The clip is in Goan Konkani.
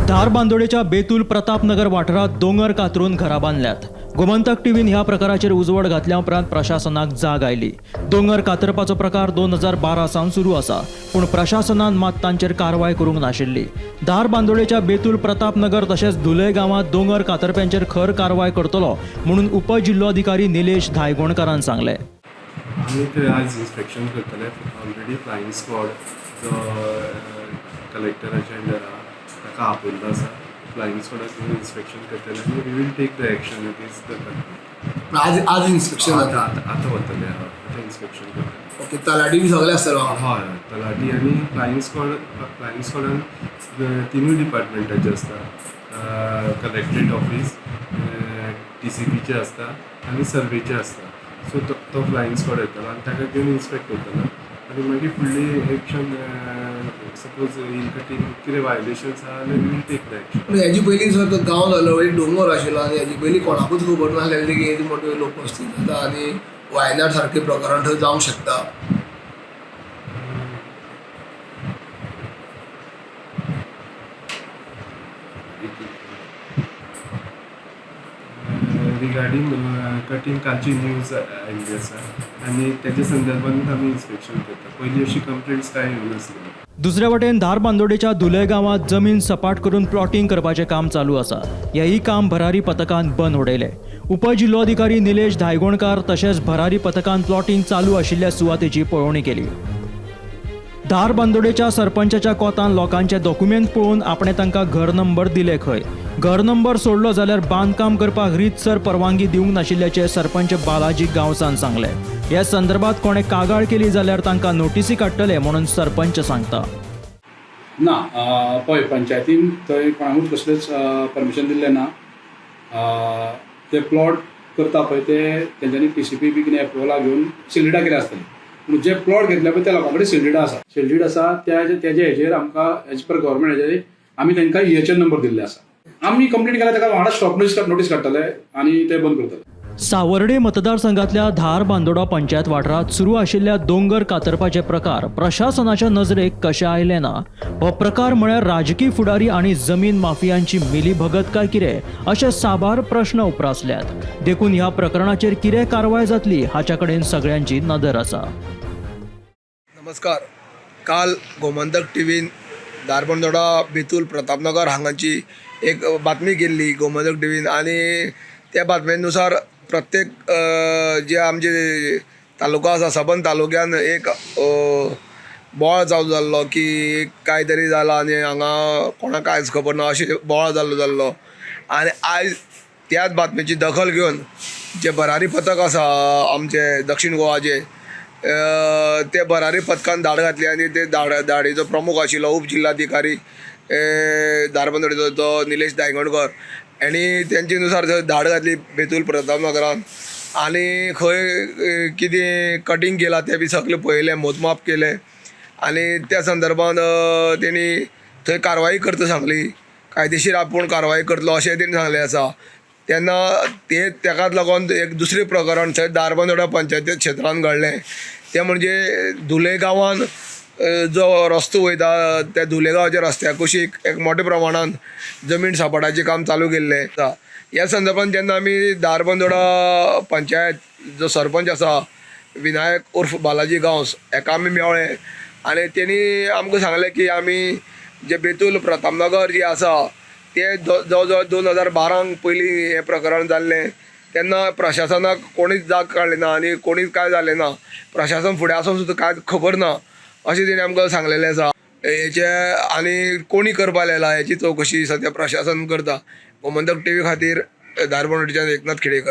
धारबांदोडेच्या बेतूल प्रतापनगर वाठारांत दोंगर कातरून घरां बांदल्यात. गोमंतक टीव्हीन ह्या प्रकाराचेर उजवाड घातल्या उपरांत प्रशासनाक जाग आयली. दोंगर कातरपाचो प्रकार 2012 सावन सुरू आसा, पूण प्रशासनान मात तांचेर कारवाय करूंक नाशिल्ली. धारबांदोडेच्या बेतूल प्रतापनगर तशेंच धुले गांवांत दोंगर कातरप्यांचेर खर कारवाय करतलो म्हणून उपजिल्लोधिकारी निलेश धायगोणकारान सांगलें. आमी थंय आयज इन्स्पेक्शन करतले. ऑलरेडी फ्लायींग स्क्वॉड जो कलेक्टराच्या अंडर आहा ताका आपयल्लो आसा. फ्लायींग स्क्वॉडाक घेवन इन्स्पेक्शन करतले आनी we will take the action against the culprit. आज आज इन्स्पेक्शन आतां जाता? आतां आतां वतले, हय, आतां इन्स्पेक्शन करतले. ओके, तलाठी बी सगळे आसतले वांगडा? हय हय, तलाठी आनी फ्लायींग स्क्वॉड. फ्लायींग स्क्वॉडान तिनूय डिपार्टमेंटाचे आसता, कलेक्ट्रेट ऑफीस, टीसीपीचे आसता आनी सर्वेचे आसता. सो तो तो फ्लायींग स्क्वॉड येतलो आनी ताका घेवन इन्स्पेक्ट करतलो आनी मागीर फुडली एक्शन, सपोज हिल कटींग कितें वायलेशन्स आहा जाल्यार we will take the action. पूण हेजी पयलीं सर तो गांव जालो, एक दोंगर आशिल्लो आनी हेजी पयलीं कोणाकूच खबर नासलेली की येदी मोठी लोकवस्ती जाता आनी वायनाड सारकें प्रकरण थंय जावंक शकता. रिगार्डींग कटींग कालची न्यूज आयिल्ली आसा आनी तेच्या संदर्भानूच आमी इन्स्पेक्शन करता. पयलीं अशी कंप्लेंट्स कांय येवनासली. दुसऱ्या वटेन धारबांदोडेच्या धुले गांवांत जमीन सपाट करून प्लॉटिंग करपाचें काम चालू आसा. हेंय काम भरारी पथकान बंद उडयलें. उपजिल्लोधिकारी निलेश धायगोणकार तशेंच भरारी पथकान प्लॉटिंग चालू आशिल्ल्या सुवातेची पळोवणी केली. धारबांदोडेच्या सरपंचाच्या कोतान लोकांचे दोकुमेंत पळोवन आपणें तांकां घर नंबर दिले खंय. घर नंबर सोडलो जाल्यार बांदकाम करपाक रितसर परवानगी दिवंक नाशिल्ल्याचें सरपंच बालाजी गांवसान सांगलें. ह्या संदर्भात कोणें कागाळ केली जाल्यार तांकां नोटीसी काडटले म्हणून सरपंच सांगता. ना, पळय, पंचायतीन थंय कोणाकूच कसलेंच परमिशन दिल्लें ना. ते प्लॉट करता पळय ते तेंच्यांनी टीसीपी बी कितें एप्रुवला घेवन सेल डीडां केल्या आसतली, पूण जे प्लॉट घेतले पळय त्या लोकां कडेन सेल डीडां आसा, सेल डीड आसा. त्या तेजे हेजेर आमकां एज पर गव्हर्मेंट हेजेर आमी तांकां ईएचएन नंबर दिल्ले आसा. आमी कंप्लेन केल्यार ताका वांगडा स्टॉप नोटीस नोटीस काडटले आनी ते बंद करतले. सावर्डे मतदारसंघातल्या धारबांदोडा पंचायत वाठारांत सुरू आशिल्ल्या दोंगर कातरपाचे प्रकार प्रशासनाच्या नजरेक कशे आयले ना? हो प्रकार म्हळ्यार राजकी फुडारी आनी जमीन माफियांची मिलीभगत काय कितें, अशे साबार प्रश्न उप्रासल्यात. देखून ह्या प्रकरणाचेर कितें कारवाय जातली हाच्या कडेन सगळ्यांची नदर आसा. नमस्कार. काल गोमंतक टिवीन धारबांदोडा बेतूल प्रतापनगर हांगाची एक बातमी केल्ली गोमंतक टिवीन आनी त्या बातमेनुसार प्रत्येक जे आमचे तालुका आसा, सबंद तालुक्यान एक बोवाळ चालू जाल्लो की काय तरी जाला आनी हांगा कोणाक कांयच खबर ना अशें बोवाळ जाल्लो. आनी आयज त्याच बातमेची दखल घेवन जे भरारी पथक आसा आमचे दक्षीण गोवाचे, ते भरारी पथकान धाड घातली आनी ते धाडीचो प्रमुख आशिल्लो उप जिल्हाधिकारी धारबांदोडेचो तो निलेश दायगणकर आनी तेंचे नुसार थंय धाड घातली बेतूल प्रतापनगरान आनी खंय कितें कटींग केलां तें बी सगळें पळयलें, मोजमाप केलें आनी त्या संदर्भान तेणी थंय कारवाई करता सांगली. कायदेशीर आपूण कारवाई करतलो अशें तेणी सांगलें आसा. तेन्ना ते तेकाच लागून एक दुसरें प्रकरण थंय धारबांदोडा पंचायती क्षेत्रान घडलें, तें म्हणजे धुले गांवान जो रस्तो वयता त्या धुले गांवाच्या रस्त्या कुशीक एक मोठ्या प्रमाणान जमीन सापडाचें काम चालू केल्लें आसा. ह्या संदर्भान जेन्ना आमी धारबांदोडा पंचायत जो सरपंच आसा विनायक उर्फ बालाजी गांवस हेका आमी मेळ्ळे आनी तेणी आमकां सांगलें की आमी जे बेतूल प्रतापनगर जी आसा ते जवळ जवळ 2012 पयलीं हें प्रकरण जाल्लें, तेन्ना प्रशासनाक कोणीच जाग काडली ना आनी कोणीच कांय जालें ना, प्रशासन फुडें आसून सुद्दां कांयच खबर ना अशें तेणी आमकां सांगलेलें आसा. हेचे आनी कोणी करपा लायला हेची चवकशी सद्या प्रशासन करता. गोमंतक टीव्ही खातीर धारबांदोडेच्यान एकनाथ खेडेकर.